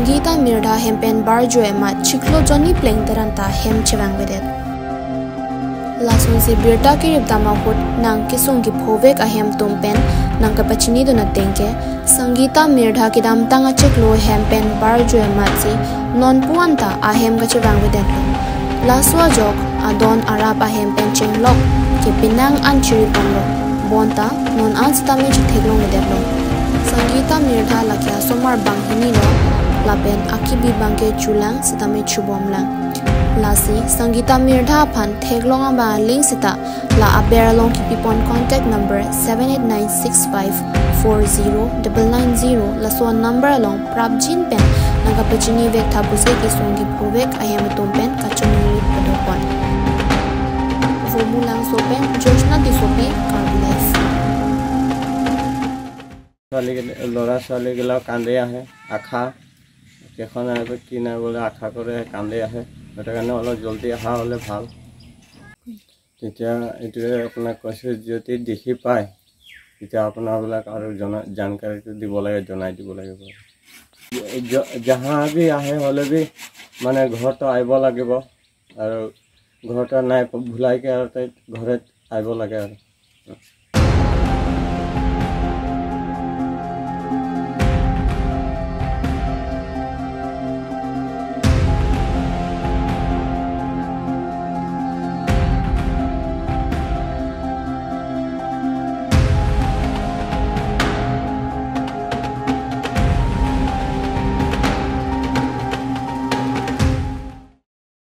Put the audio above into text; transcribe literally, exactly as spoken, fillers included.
Sangita Mirdha hem pen barjo amat chiklo jonni plengter anta hem chevangvedet. Lasonsi birta kirip dam ahut nangkesung kephovek ahem atum pen nangkapachinidun ateng ke, Sangita Mirdha kedamtang achiklo hem pen barjo amatsi nonpu anta ahem kachevangvedetlo. Laso ajok adon arap ahem pen chenglok ke penang an chiripdamlo. Bonta non an sitame chetheklongvedetlo. Sangita Mirdha lake asomar banghini lo, lapen akibi abangke chulang sitame chubomlang. Lasi Sangita Mirdha aphan theklong abang aling sita la aber along kipipon contact number seven eight nine six five four zero double nine zero, laso number along prapjin pen nangkapachinivek tha pusi kesung kephovek ahem atum pen kachiningri padopon. Vomu Langso pen Jyotsna Tissopi, Karbi Live. ছোৱালী, ল'ৰা ছোৱালীগিলাও কান্দে আহে, আশা, কেইখন আহিব কি নাই বুলি আশা কৰে, কান্দে আহে। সেইটো কাৰণে অলপ জল্দি অহা হ'লে ভাল। তেতিয়া এইটোৱে আপোনাক কৈছোঁ, যদি দেখি পায়, তেতিয়া আপোনাবিলাক আৰু জনা, জানকাৰীটো দিব লাগে, জনাই দিব লাগে। য-, যাহা বি আহে হ'লে বি মানে ঘৰতো আহিব লাগিব আৰু ঘৰতো নাই ভুলাইকে আৰু তাই ঘৰত আহিব লাগে আৰু।